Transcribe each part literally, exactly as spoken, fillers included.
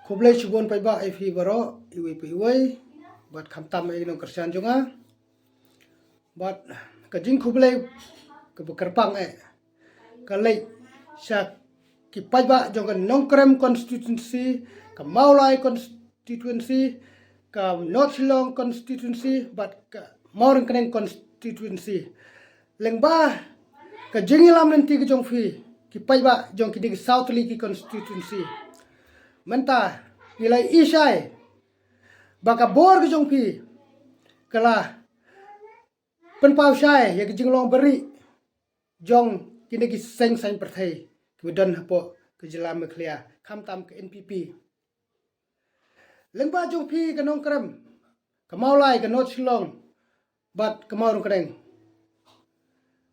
Khublei shibun paidbah ïa phi baroh, iwei pa iwei, bad khamtam ïa ki nongkyrshan jong nga. Bad ka jingkhublei kaba kyrpang eh ka leit sha ki paidbah jong ka Nongkrem constituency, ka Mawlai constituency, ka North Shillong constituency, bad ka Mawryngkneng constituency. Lyngba ka jingïalam lynti ka jong phi, ki paidbah jong kine ki saw tylli ki constituency, mynta ngi la ïohi shai ba ka bor ka jong phi ka la pynpaw shai ïa ka jinglong barieh jong kine ki seng saiñ pyrthei kiba don hapoh ka jylla Meghalaya, khamtam ka N P P. Lyngba jong phi ka Nongkrem, ka Mawlai, ka North Shillong, bad ka Mawryngkneng,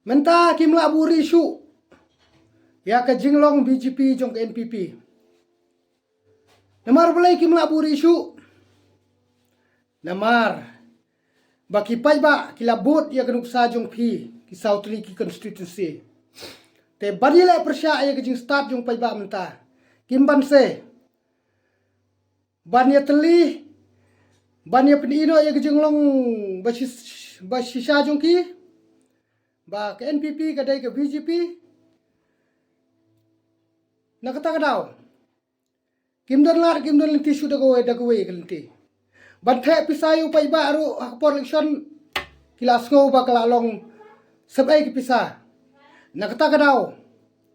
mynta kim lah buhrieh shuh ïa ka jinglong B J P jong ka N P P. Namar balei kim lah buhrieh shuh? Namar ba ki paidbah ki la bud ïa ka nuksa jong phi, ki saw tylli ki constituency. Te ban ïaleh pyrshah ïa ka jingstad jong paidbah mynta, kim banse ban ïatylli, ban ïa pyni noh ïa ka jinglong ba shi-, ba shisha jong ki, ba ka N P P ka dei ka B J P. Na kata ka daw kim don lad, kim don lynti shuh da kawei da kawei ka lynti. Ban theh pisa ïa u paidbah ruh ha ka por election ki la sngew ba ka la long sep ei ki pisa. Na kata ka daw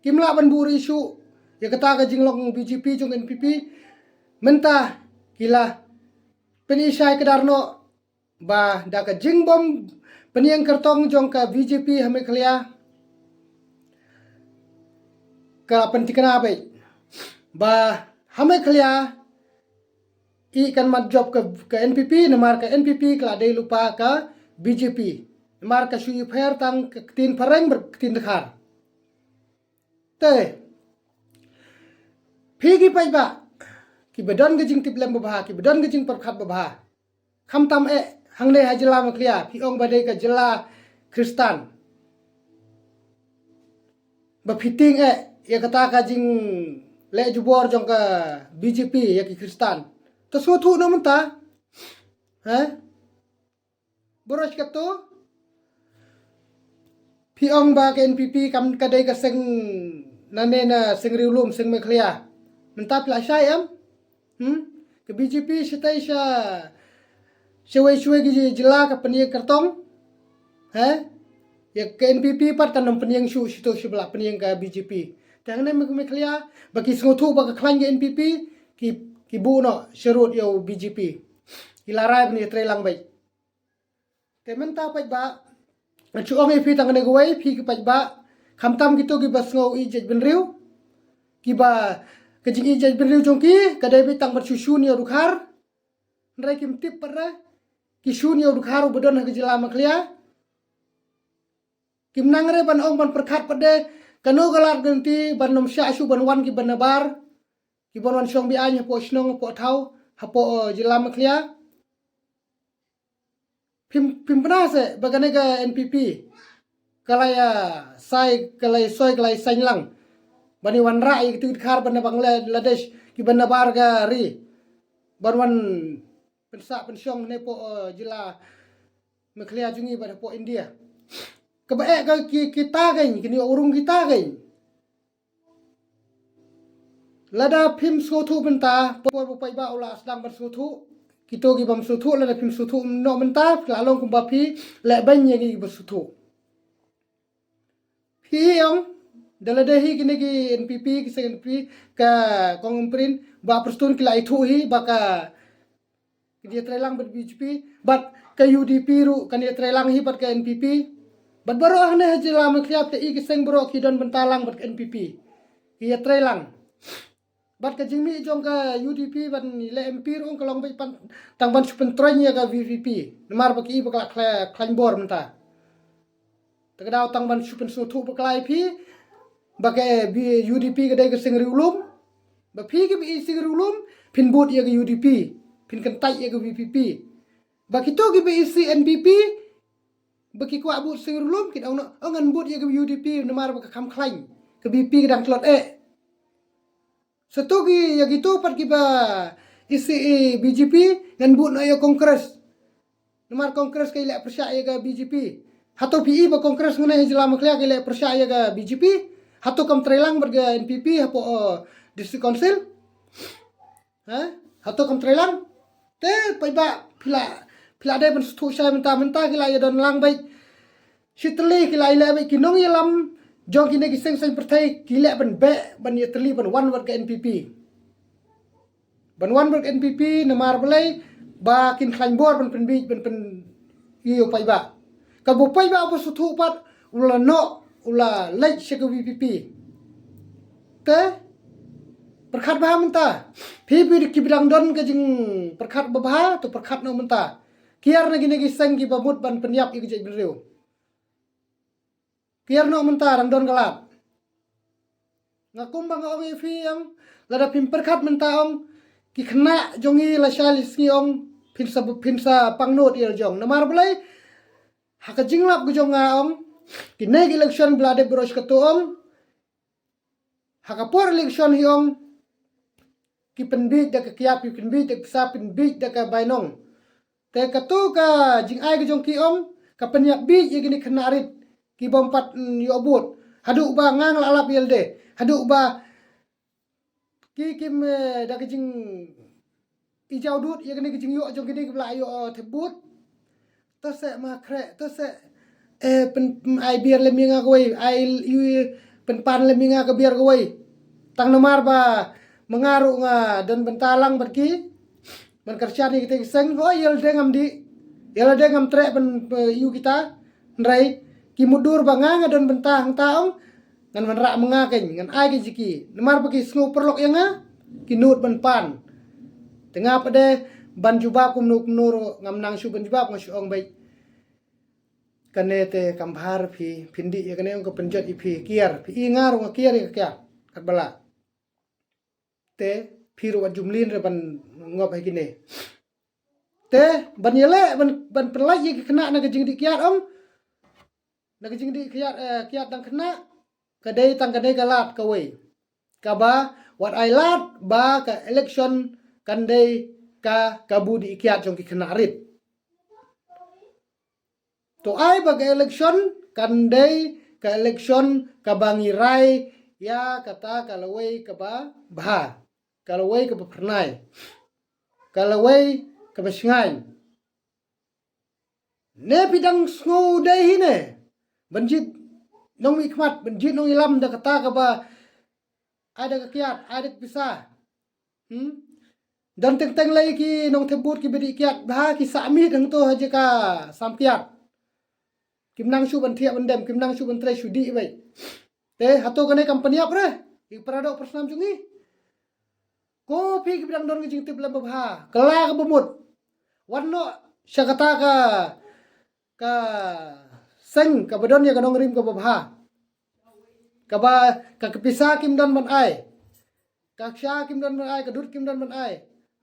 kim lah ban buhrieh shuh ïa kata ka jinglong B J P jong N P P. Mynta ki la pyni shai kdar noh ba da ka jingbym pynïeng kyrtong jong ka B J P ha Meghalaya, ka pynthikna beit ba ha Meghalaya i kan mat jop ka, ka N P P, namar ka N P P ka la dei lypa ka B J P. Namar ka shu ïapher tang ka ktien phareng bad ka ktien dkhar. Te phi ki paidbah kiba don ka jingtiplem babha, kiba don ka jingpyrkhat babha, khamtam eh hangne ha jylla Meghalaya, phi ong ba dei ka jylla Khristan, ba phi tieng eh ïa kata ka jingleh jubor jong ka B J P ïa ki Khristan. To sngewthuh noh mynta. He? Baroh shi katto phi ong ba ka N P P kam, ka dei ka seng, nane na seng riewlum, seng Meghalaya. Mynta phi la shai em? Hmm? Ka B J P shatei sha, shawei shawei ki jylla ka pynïeng kyrtong. He? Ïa ka N P P pat kan ym pynïeng shuh, shito shuh ba la pynïeng ka B J P. Te hangne Me-, Meghalaya ba ki sngewthuh ba ka khlaiñ ka N P P, ki, ki buh noh sharud ïa u B J P. Ki la rai ban ïatreilang beit. Te mynta paidbah, ngan shu ong ïa phi tang kane kawei, phi ki paidbah, khamtam kito kiba sngew ïeit jaitbynriew, kiba ka jingïeit jaitbynriew jong ki ka dei beit tang ban shu shun ïa u dkhar. Hynrei kim tip pat re ki shun ïa u dkhar uba don ha ka jylla Meghalaya. Kim nang re ban ong ban pyrkhat pat de kano ka lad ka lynti ban ym shah shuh ban wan kiba nabar, kiban wan shong be-aiñ hapoh shnong, hapoh thaw, hapoh, eh, jylla Meghalaya. Phim, phim pynah se ba kane ka N P P ka la ïa sai, ka la ïa soi, ka la ïa saiñ lang ban ïa wanrah ïa ki dkhar ban na Bangladesh kiban nabar ka ri, ban wan pynsah pynshong ne hapoh, eh, jylla Meghalaya jong ngi bad hapoh India. Kaba eh ka ki, kita kein, kine u rung kita kein. Lada phim sngewthuh mynta, por ba u paidbah u la sdang ban sngewthuh, kito kibym sngewthuh, lada phim sngewthuh noh mynta, phi la long kumba phi leh beiñ ïa kiba sngewthuh. Phi ong da lade hi kine ki N P P, ki seng N P P, ka Kong Ampareen, Bah Prestone ki la ithuh hi ba ka, kin ïatreilang bad B J P, bad ka U D P ruh kan ïatreilang hi bad ka N P P. Bad baroh hangne ha jylla Meghalaya te i ki seng baroh ki don bynta lang bad ka N P P, ki ïatreilang. Bad ka jingmih jong ka U D P ban leh M P ruh ka long beit tang ban shu pyntroiñ ïa ka V P P, namar ba ki i ba ka la khlaiñ bor mynta. Te ka daw tang ban shu pynsngewthuh bakla ïa phi ba ka, eh, U D P ka dei ka seng riewlum. Ba phi kiba i seng riewlum phin bud ïa ka U D P, phin kyntait ïa ka V P P. Ba kito kiba i seng N P P ba ki kwah bud seng riewlum kin ong noh, ong ngan bud ïa ka U D P namar ba ka kham khlaiñ, ka V P P ka dang tlot eh. Sa to ki, ïa kito pat kiba isi i B J P, ngan bud noh ïa Congress. Namar Congress ka i leh pyrshah ïa ka B J P. Hato phi i ba Congress ngan ïa jylla Meghalaya ka i leh pyrshah ïa ka B J P? Hato kam trei lang bad ka N P P hapoh, uh, District Council? Ha? Hato kam trei lang? Te paidbah phi la, phi la dei ban sngewthuh shai mynta, mynta ki la ïa don lang beit. Shi tylli ki la ïa leh beit, ki nongïalam jong kine ki seng saiñ pyrthei ki leh ban beh, ban ïa tylli ban wan bad ka N P P. Ban wan bad ka N P P namar balei? Ba kin khlaiñ bor ban pynbiej, ban pyn ïa u paidbah. Kaba u paidbah ba sngewthuh pat u la noh, u la leit sha ka V P P. Te pyrkhat bha mynta. Phi phi ki ba dang don ka jingpyrkhat babha, to pyrkhat noh mynta. Kiar na kine ki seng kiba mut ban pynïap ïa ka jaitbynriew. Kiar noh mynta, dang don ka lad. Nga kumba nga ong ïa phi, ong, lada phim pyrkhat mynta, ong, ki khynnah jong ngi lashai lashisngi, ong, phin sa, phin sa pangnud ïa la jong. Namar balei? Ha ka jinglap ka jong nga, ong, kine ki election ba la dep baroh shi katta, ong, ha ka por election hi, ong, ki pynbiej da ka kiad, ki pynbiej da ka pisa, pynbiej da ka bainong. Te kato ka jingai ka jong ki, ong, ka pynïap biej ïa kine ki khynnah rit ki bym pat, mm, ïoh vote. Haduh ba nga nga la lap ïa lade, haduh ba ki kim, eh, da ka jing i jaw dud ïa kane ka jingïoh jong kine kiba la ïoh, eh, thep vote. To seh ma khreh, to seh, eh, pyn, pyn ai bier lem ïa nga kawei, ai ïu pynpan lem ïa nga ka bier kawei. Tang namar ba ma nga ruh nga don bynta lang bad ki. Ban kyrshan ïa kita ki seng, hooid ïa lade ngam dih, ïa lade ngam treh ban, eh, ïu kita. Hynrei ki mutdur ba nga nga don bynta hangta, ong, ngan wanrah ma nga kein, ngan ai ka jong ki. Namar ba ki sngew paralok ïa nga, ki nud ban pan. Te nga pat de ban jubab kumno kumno ruh ngam nang shuh ban jubab, nga shu ong beit. Kane te kam bha re phi, phin dih ïa kane, ong, ka pynjot ïa phi, kiar, phi i nga ruh nga kiar ïa ka kiad katba lah. Te phi ruh wat ju mlien re ban ngop ha kine. Te ban ïaleh ban, ban pynlait ïa ki khynnah na ka jingdih kiad, ong. Na ka jingdih kiad, eh, kiad dang khynnah, ka dei tang kane ka lad kawei. Kaba wat ai lad ba ka election kan dei ka kabu dih kiad jong ki khynnah rit. To ai ba ka election kan dei ka election kaba ngi rai ïa kata ka lawei kaba bha, ka lawei kaba phyrnai, ka lawei kaba shngaiñ. Ne phi dang sngew dei hi ne ban jied nongmihkhmat, ban jied nongïalam da kata kaba ai da ka kiad, ai da ka pisa. Hmm? Don teng teng lei ki nongthep vote kiba dih kiad bha, ki sah miet hangto ha jaka sam kiad. Kim nang shuh ban thiah ban dem, kim nang shuh ban trei, shu dih beit. Te hato kane kam pynïap re ïa ki para doh para snam jong ngi? Ko phi kiba dang don ka jingtip lem babha, kylla kaba mut. Wan noh sha kata ka, ka seng kaba don ïa ka nongrim kaba bha. Kaba ka, ka pisa kim don ban ai, ka ksha kim don ban ai, ka dud kim don ban ai.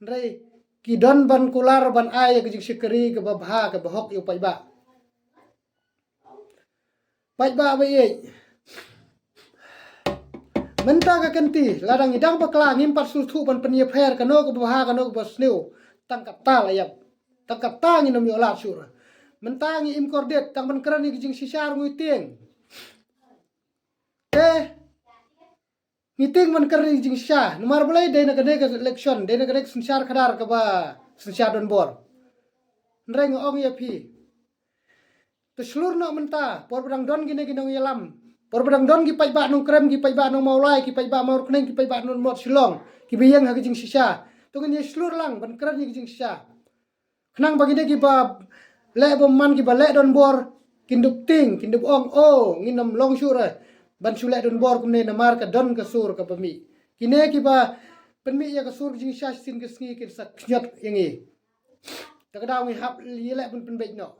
Hynrei ki don ban kular ban ai ïa ka jingshakri kaba bha, kaba hok ïa u paidbah. Paidbah ba ïeit, mynta ka kynti lada ngi dang bakla, ngim pat sngewthuh ban pynïapher kano kaba bha, kano kaba sniew, tang kata la ïap, tang kata ngin ym ïoh lad shuh re. Mynta ngi im kordit, tang ban kren ïa ka jingshisha ruh ngi tieng. Te ngi tieng ban kren ïa ka jingshisha. Namar balei? Dei na kane ka election, dei na kane ka synshar khadar kaba synshar donbor. Hynrei nga ong ïa phi, to shlur noh mynta, por ba dang don kine ki nongïalam, por ba dang don ki paidbah Nongkrem, ki paidbah Nongmawlai, ki paidbah Mawryngkneng, ki paidbah Nongmot Shillong kiba ïeng ha ka jingshisha, to ngin ïa shlur lang ban kren ïa ka jingshisha. Khnang ba kine kiba leh bymman, kiba leh donbor, kin dup tieng, kin dup ong, oh, ngin ym long shuh re ban shu leh donbor kumne namar ka don ka sur kaba mih. Kine kiba pynmih ïa ka sur ka jingshisha shisien ka sngi kin sa khñiot ïa ngi. Te ka daw ngi hap ïaleh ban pynbeit noh.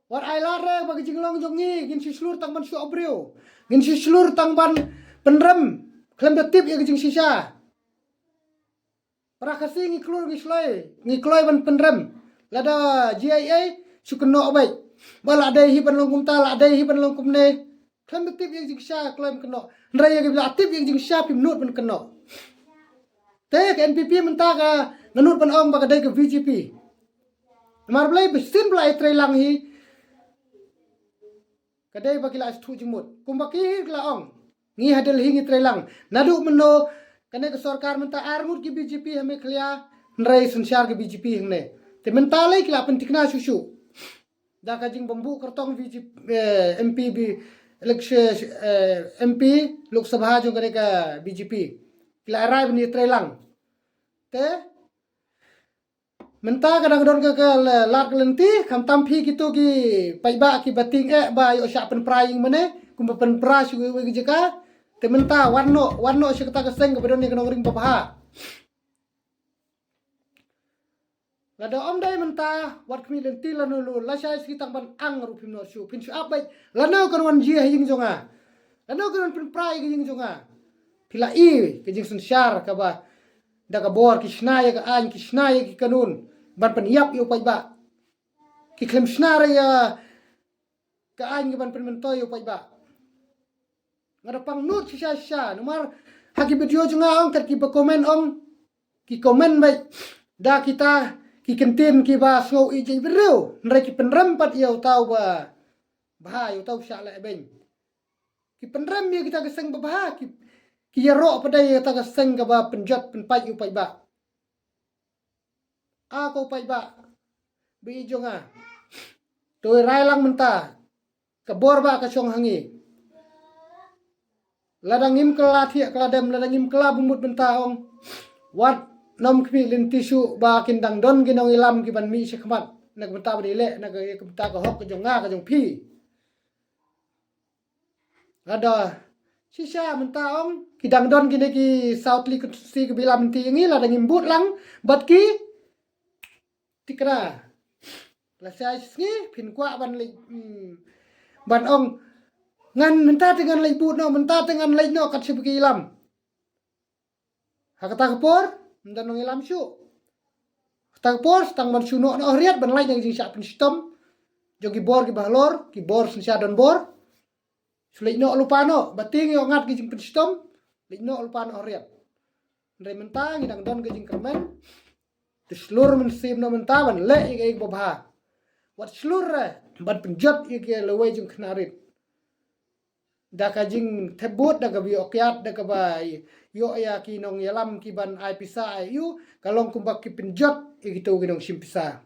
Wat ai lad re ba ka jinglong jong ngi ngin shu shlur tang ban shoh briew, ngin shu shlur tang ban pynrem khlem da tip ïa ka jingshisha. Para Khasi ngi klur, ngi shloi, ngi kloi ban pynrem. Lada G I A shu kynnoh beit ba la dei hi ban long kumta, la dei hi ban long kumne. Khlem da tip ïa ka jingshisha khlem kynnoh. Hynrei ïa kiba la tip ïa ka jingshisha phim nud ban kynnoh. Te ka N P P mynta ka nga nud ban ong ba ka dei ka V G P. Namar balei ba shisien ba la ïatrei lang hi. Ka dei ba ki la sngewthuh jingmut. Kumba ki hi ki la ong. Ngi ha Delhi ngi trei lang. Naduh mynno kane ka sorkar mynta ar ngut ki B J P ha Meghalaya. Hynrei synshar ki B J P hangne. Te mynta lei ki la pynthikna shuh shuh. Da ka jingbym buh kyrtong V G P, eh, M P bi, election, eh, M P Lok Sabha jong kane ka B J P. Ki la rai ban ïatrei lang. Te mynta ka dang don ka, ka la-, lad ka lynti, khamtam phi kito ki paidbah kiba tieng eh ba ïoh shah pynpra ïing mane, kumba pynpra sha kiwei kiwei ki jaka. Te mynta wan noh, wan noh sha kata ka seng kaba don ïa ka nongrim babha. Lada ym dei mynta, wat khmih lynti lano lano, lashai sngi tang ban ang ruh phim noh shuh, phin shu ap beit, lano kan wan jia ha ïing jong nga. Lano kan wan pynpra ïa ka ïing jong nga. Phi la i ka jingsynshar kaba da ka bor ki shna ïa ka aiñ, ki shna ïa ki kanun ban pynïap ïa u paidbah. Ki khlem shna re ïa ka aiñ ka ban pynmyntoi ïa u paidbah. Nga da pang nud shisha shisha namar ha ki video jong nga ong kat kiba comment ong ki comment beit da kita ki kyntien kiba sngew ïeit jaitbynriew. Hynrei ki pynrem pat ïa uta uba bha, ïa uta u shah leh beiñ. Ki pynrem ïa kita ka seng babha, ki, ki ïaroh pat ïa kita ka seng kaba pynjot pynpait ïa u paidbah. A ko paidbah ba ïeit jong nga. To rai lang mynta. Ka bor ba ka shong ha ngi. Lada ngim kylla thiah kylla dem, lada ngim kylla bymut mynta ong. Wat nym khmih lynti shuh ba kin dang don ki nongïalam kiban mih shakhmat. Na ka bynta ban ïaleh, na ka, ka bynta ka hok ka jong nga ka jong phi. Lada shisha mynta ong ki dang don kine ki saw tylli ki constituency kiba ïalam lynti ïa ngi, lada ngim bud lang bad ki, thikna. Lashai sngi phin kwah ban leit, hmm, ban ong ngan mynta te ngan leit bud noh, mynta te ngan leit noh kat shaba ki ïalam. Ha kata ka por ym don nongïalam shuh. Kata ka por tang ban shu noh noh riat ban lait na ka jingshah pynshitom jong ki bor kiba halor, ki bor synshar donbor. Shu leit noh lypa noh, ba tieng ïoh ngat ki jingpynshitom, leit noh lypa noh riat. Hynrei mynta ngi dang don ka jingkyrmen. Te shlur mynsiem noh mynta ban leh ïa kaei kaba bha. Wat shlur re ban pynjot ïa ka lawei jong khynnah rit. Da ka jingthep vote, da kaba ïoh kiad, da kaba ïoh ïa ki nongïalam kiban ai pisa ai ïu, ka long kumba ki pynjot ïa kito ki nongshim pisa.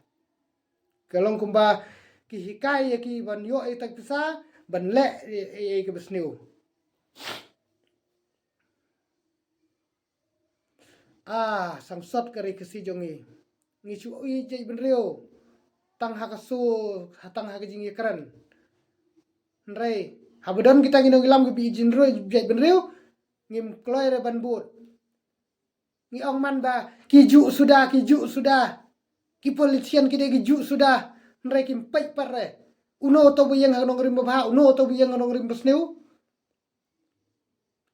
Ka long kumba ki hikai ïa ki ban ïoh ïa kita ki pisa ban leh ïa, ïa, ïa kaba sniew. Ah, sangsot ka ri Khasi jong ngi. Ngi shu ïeit jaitbynriew tang ha ka sur, tang ha ka jingïakren. Hynrei haba don kita ki nongïalam kiba ïeit jaitbynriew, ngim kloi re ban bud. Ngi ong man ba ki juh suda, ki juh suda. Ki politician ki dei ki juh suda. Hynrei kim peit pat re. Uno uto ba ïeng ha ka nongrim babha, uno uto ba ïeng ha ka nongrim basniew.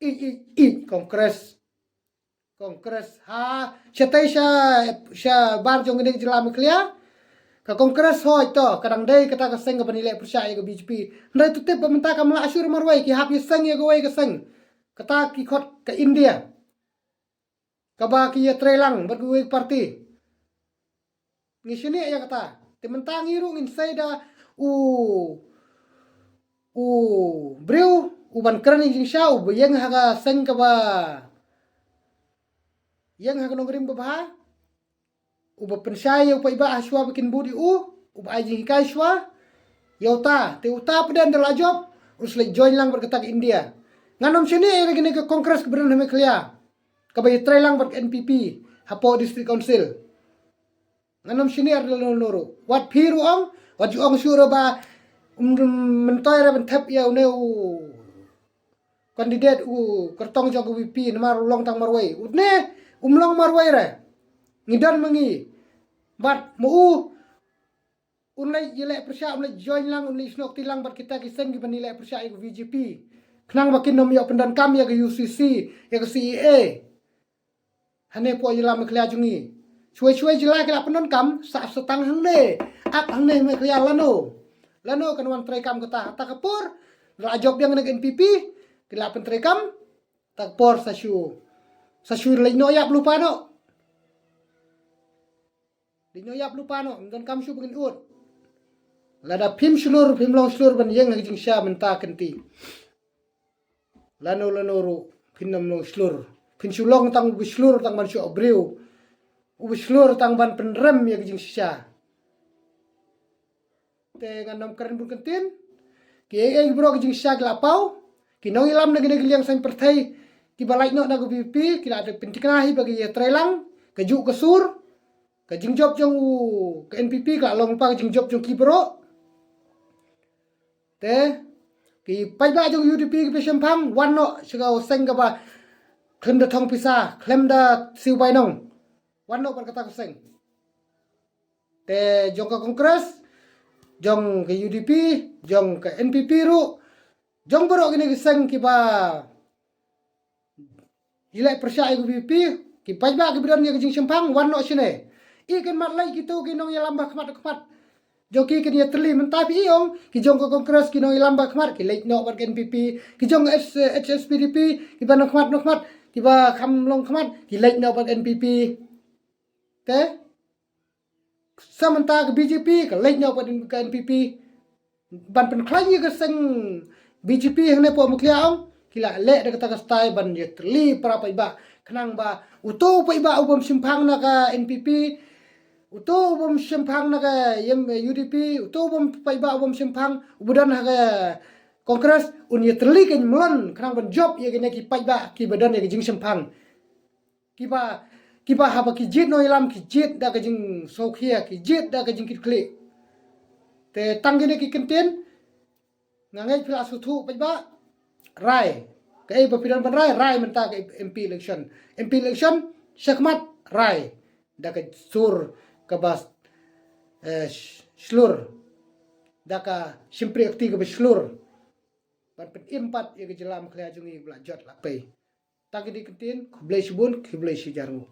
I, i, i, Congress. Congress. Ha, shatei sha, shabar jong kane ka jylla Meghalaya. Ka Congress hoi to, ka dang dei kata ka seng kaban ïaleh pyrshah ïa ka B J P. Hynrei to tip ba mynta kam lah shuh marwei, ki hap ïaseng ïa kawei ka seng. Kata ki khot ka India. Kaba ki ïatrei lang bad kiwei ki party. Ngi shaniah ïa kata. Te mynta ngi ruh ngin sei da u, u briew uban kren ïa ka jingshisha, uba ïeng ha ka seng kaba ïeng ha ka nongrim babha, uba pynshai ïa u paidbah ha shuwa ba kin bud ïa u, uba ai jinghikai shuwa ïa uta. Te uta pat da la jop, un sa leit join lang bad kata ka India. Ngan ym shaniah ïa kane ka Congress kaba don ha Meghalaya, kaba ïatrei lang bad ka N P P hapoh District Council. Ngan ym shaniah lano lano ruh. Wat phi ruh ong, wat ju ong shuh ruh ba, um, myntoi re ban thep ïa une u candidate u kyrtong jong ka V P namar u long tang marwei. Une um long marwei re. Ngi don ma ngi. Bad ma u un leit ïaleh pyrshah, un leit join lang, un leit snoh kti lang bad kita ki seng kiban ïaleh pyrshah ïa ka V J P. Khnang ba kin ym ïoh pyndonkam ïa ka U C C, ïa ka C A A. Hangne hapoh jylla Meghalaya jong ngi. Shwai shwai jylla ki la pyndonkam, sah sa tang hangne. Ap hangne Meghalaya lano. Lano kan wan treikam kata, kata ka por. la jop biang na ka N P P, ki la pyntreikam, tak por sa shu, sa shu leit noh ïap lypa noh. Leit noh ïap lypa noh, ym donkam shuh ba ngin ud. Lada phim shlur, phim long shlur ban ïeng ha ka jingshisha mynta kynti, lano lano ruh phin ym long shlur. Phin shu long tang uba shlur tang ban shu briew, uba shlur tang ban pynrem ïa ka jingshisha. Te ngan ym kren bun kyntien. Ki ei ei ki briew ka jingshisha ki la paw. Ki nongïalam na kine ki liang saiñ pyrthei kiba lait noh na ka V P P ki la pynthikna hi ba ka ïatreilang, ka juh ka sur, ka jingjop jong u, ka N P P ka la long lypa ka jingjop jong ki briew. Te ki paidbah jong U D P kiba shemphang, wan noh sha ka seng kaba khlem da thong pisa, khlem da siew bainong. Wan noh bad kata ka seng. Te jong ka Congress, jong ka U D P, jong ka N P P ruh, jong baroh kine ki seng kiba ïaleh pyrshah ïa ka V P P, ki paidbah kiba don ïa ka jingshemphang, wan noh shane. I kynmaw lei kito ki nongïalam ba khmat khmat. Jong ki kin ïatylli mynta phi ong, ki jong ka Congress ki nongïalam ba khmat, ki leit noh bad ka N P P, ki jong H-, H S P D P, kiba nongkhmat nongkhmat, kiba kham long khmat, ki leit noh bad ka N P P. Te sa mynta ka B J P ka leit noh bad ka N P P. Ban pynkhlaiñ ïa ka seng B J P hangne Pohmukliah ong, ki la leh da kata ka style ban ïatylli para paidbah. Khnang ba uto u paidbah u bym shemphang na ka N P P, uto u bym shemphang na ka, em, U D P, uto u bym paidbah u bym shemphang, uba don ha ka Congress, un ïatylli ka mlien, khnang ban jop ïa kine ki paidbah kiba don ïa ka jingshemphang. Kiba, kiba haba ki jied nongïalam ki jied da ka jingsngewkhia, ki jied da ka jingkitkhlieh. Te tang kine ki kyntien, nga ngeit phi la sngewthuh paidbah, rai. Kaei ba phi don ban rai, rai mynta ka M P election. M P election, shakhmat, rai. Da ka sur kaba, eh, sh-, shlur. Da ka shympriahti kaba shlur. Ban pynim pat ïa ka jylla Meghalaya jong ngi ba la jot la pei. Tang kine ki kyntien, khublei shibun, khublei shihajar nguh.